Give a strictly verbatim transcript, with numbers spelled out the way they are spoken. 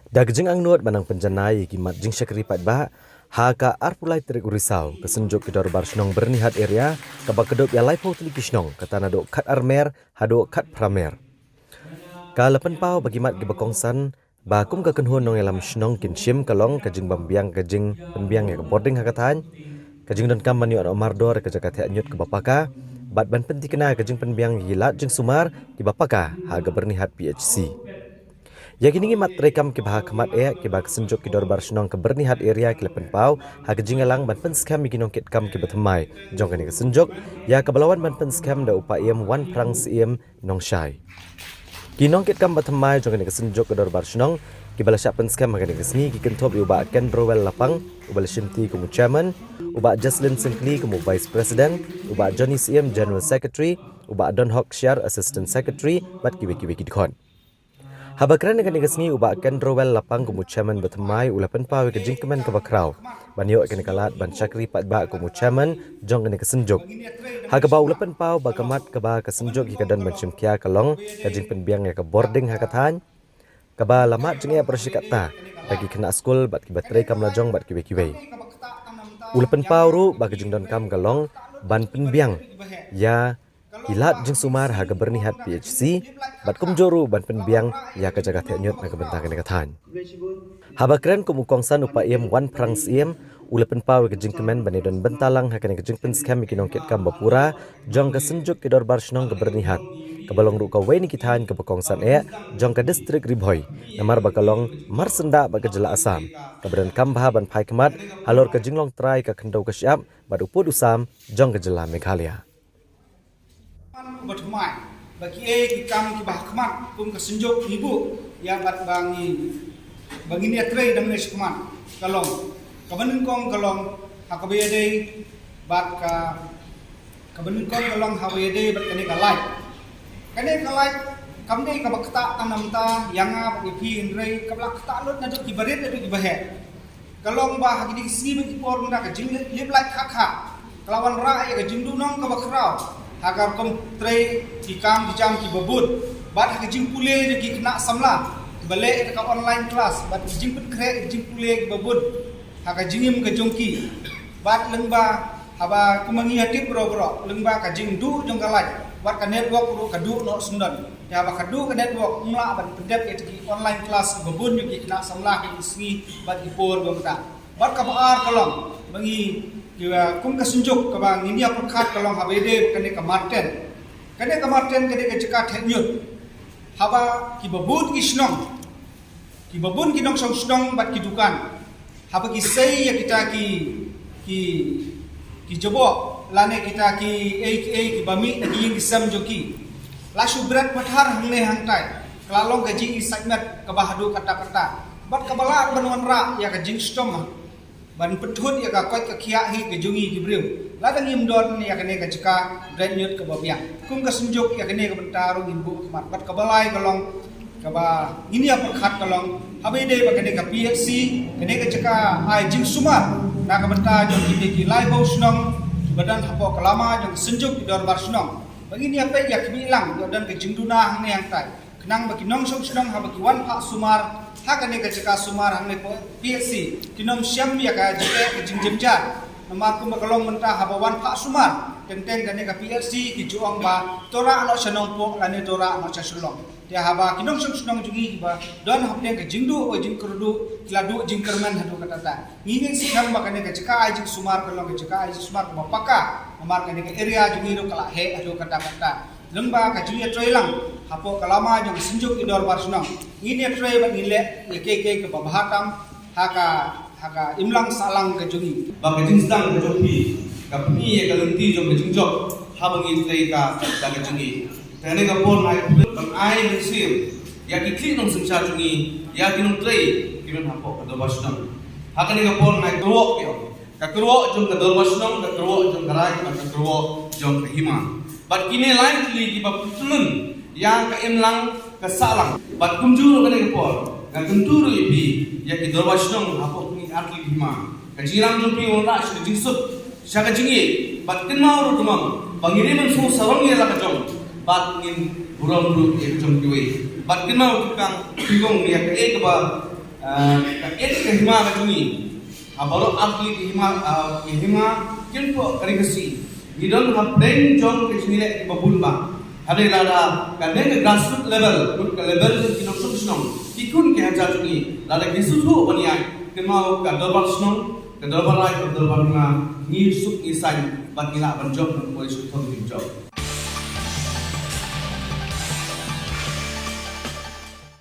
Da ka jingangnud ban nang pynjanai ïa ki mat jingshakri paidbah, ha ka arphew lai tarik u Risaw, ka Synjuk ki Dorbar Shnong Byrnihat Area kaba kdup ïa laiphew tylli ki shnong, kata naduh khatarmer haduh khatphramer, ka la pynpaw ba ki mat kiba kongsan ba kum ka kynhun nongïalam shnong kin shim, ka long ka jingbym biang ka jingpynbiang ïa ka bording ha ka thaiñ, ka jingdonkam ban ïoh noh mardor ka jaka theh ñiut kaba paka, bad ban pynthikna ka jingpynbiang ïa ki lad jingsumar kiba paka ha ka Byrnihat P H C. Ïa kine ki mat treikam kiba ha khmat eh, kiba ka Synjuk ki Dorbar Shnong ka Byrnihat Area ki la pynpaw ha ka jingïalang ban pynskhem ïa ki nongkitkam kiba thymmai jong kane ka synjuk, ïa kaba la wan ban pynskhem da u Paiem Wanphrang Syiem Nongshai. Ki nongkitkam ba thymmai jong kane ka Synjuk ka Dorbar Shnong kiba la shah pynskhem ha kane ka sngi ki kynthup ïa u Bah Kendrowell Lapang, uba la shimti kum u Chairman, u Bah Jaslin Syngkli kum u Vice President, u Bah Johnny Syiem, General Secretary, u Bah Donhok Shiar, Assistant Secretary, bad kiwei kiwei ki dkhot. Haba kren ha kane ka sngi, u Bah Kendrowell Lapang kum u Chairman ba thymmai u la pynpaw ïa ka jingkmen kaba khraw ban ïoh ïa kane ka lad ban shakri paidbah kum u Chairman jong kane ka synjuk, ha kaba u la pynpaw ba ka mat kaba ka synjuk hi ka don ban shim khia ka long ka jingpynbiang ïa ka bording ha ka thaiñ, kaba la mad jingeh ba shikatta da ki khynnah skul bad kiba treikam lajong bad kiwei kiwei. U la pynpaw ruh ba ka jingdonkam ka long ban pynbiang ïa ki lad jingsumar ha ka Byrnihat P H C, bad kumjuh ruh ban pynbiang ïa ka jaka theh ñiut na ka bynta kane ka thaiñ. Haba kren kum u kongsan, u Paiem Wanphrang Syiem u la pynpaw ïa ka jingkmen ban ïadon bynta lang ha kane ka jingpynskhem ïa ki nongkitkam ba pura jong ka Synjuk ki Dorbar Shnong ka Byrnihat, kaba long ruh kawei na ki thaiñ kaba kongsan eh jong ka distrik Ri Bhoi, namar ba ka long marsyndah bad ka jylla Assam, kaba donkam bha ban phai khmat halor ka jinglong trai ka khyndew ka shyiap bad u pud u sam jong ka jylla Meghalaya. Ba thymmai ba kiei ki kam kiba ha khmat kum ka synjuk ngi buh ïa bad ba ngi, ba ngin ïatrei dang ne shi khmat, ka long, kaba nyngkong ka long ha kaba ïadei bad ka, kaba nyngkong ka long ha kaba ïadei bad kane ka light. Kane ka light kam dei kaba ktah tang namar ïa nga bad ïa phi, hynrei kaba la ktah lut naduh kiba rit haduh kiba heh. Ka long ba ha kine ki sngi bad ki por mynta ka jinglip light kha kha ka la wanrah ïa ka jingduhnong kaba khraw ha ka rukom trei ki kam ki jam kiba bun, bad ha ka jingpule jong ki khynnah samla kiba leh ïa ka online class, bad ki jingpynkhreh ki jingpule kiba bun ha ka jingim ka jong ki. Bad lyngba, haba kumba ngi ïa tip baroh baroh, lyngba ka jingduh jong ka light bad ka network ruh ka duh noh syndon. Te haba ka duh ka network, ym lah ban pyndep ïa ki online class ba bun jong ki khynnah samla ha ki sngi bad ki por ba mynta. Bad kaba ar ka long ba ngi, kiba kum ka synjuk kaba ngin ïa pyrkhat ka long haba ïadei bad kane ka marten. Kane ka marten ka dei ka jaka theh ñiut. Haba kiba bun ki shnong, kiba bun ki nongshong shnong bad ki dukan, haba ki sei ïa kita ki, ki, ki jaboh lane kita kiei kiei kiba mih na ki ïing ki sem jong ki, la shu bret pathar hangne hangtai, ka la long ka jingisaiñmet kaba haduh katta katta. Bad kaba lah ban wanrah ïa ka jingshitom ban pynthut ïa ka koit ka khiah hi ka jong ngi ki briew. Lada ngim don ïa kane ka jaka theh ñiut kaba biang, kum ka synjuk ïa kane ka bynta ruh ngin buh khmat. Bad kaba lai ka long, kaba ngin ïa pyrkhat ka long haba ïadei bad kane ka P H C, kane ka jaka ai jingsumar na ka bynta jong kine ki laiphew shnong kiba don hapoh ka lama jong ka Synjuk ki Dorbar Shnong, ba ngin ïa peit ïa khmih lang, ïoh don ka jingduna hangne hangtai, khnang ba ki nongshong shnong haba ki wan phah sumar ha kane ka jaka sumar hangne hapoh P H C, kin ym shem ïa ka jingeh ka jingjynjar. Namar kumba ka long mynta, haba wan phah sumar, teng teng kane ka P H C ki ju ong ba to rah noh sha Nongpoh lane to rah noh sha Shillong. Te haba ki nongshong shnong jong ngi kiba don hapdeng ka jingduh bad jingkyrduh, ki la duh jingkyrmen haduh katta katta. Ngi ngeit skhem ba kane ka jaka ai jingsumar ka long ka jaka ai jingsumar kaba paka, namar kane ka area jong ngi ruh ka la heh haduh katta katta. Lyngba ka jingïatrei lang hapoh ka lama jong ka Synjuk ki Dorbar Shnong, ngin ïatrei bad ngin leh ïa kiei kiei kaba bha tam ha ka, ha ka imlang sahlang ka jong ngi. Ba ka jingsdang ka jong phi ka pyni ïa ka lynti jong ka jingjop haba ngi trei ka, da ka jingïeit. Te kane ka por nga ai ban ai mynsiem ïa ki khlieh nongsynshar jong ngi, ïa ki nongtrei ki don hapoh ka Dorbar Shnong. Ha kane ka por nga ai kyrwoh ïa ka kyrwoh jong ka Dorbar Shnong, ka kyrwoh jong ka raid, bad ka kyrwoh jong ka hima. Bad kine lai tylli kiba pyntngen ïa ka imlang ka sahlang. Bad kumjuh ruh kane ka por nga kyntu ruh ïa phi, ïa ki Dorbar Shnong hapoh kine ar tylli ki hima, ka jingïalam jong phi wanrah sha ka jingsuk, sha ka jingïeit. Bad kynmaw ruh kynmaw ba ngi dei ban sngewsarong ïa la ka jong, bad ngin burom ruh ïa ka jong kiwei. Bad kynmaw, to kang pynlong ïa kaei kaba, Ah, ka et ka hima ka jong ngi ha baroh artylli ki hima, ah, ki hima kynpoh ka ri Khasi. Ngi don hapdeng jong ka jingïaleh kiba bun bah. Hadei lada kane ka grassroots level, ka level jong ki nongshong shnong, ki khun ki hajar jong ngi, lada ki sngewthuh ban ïaid, kynmaw ka dorbar shnong, ka dorbar rai, ka dorbar hima, ngi suk ngi saiñ bad ngi lah ban jop, ngi poi suk thong ngi jop.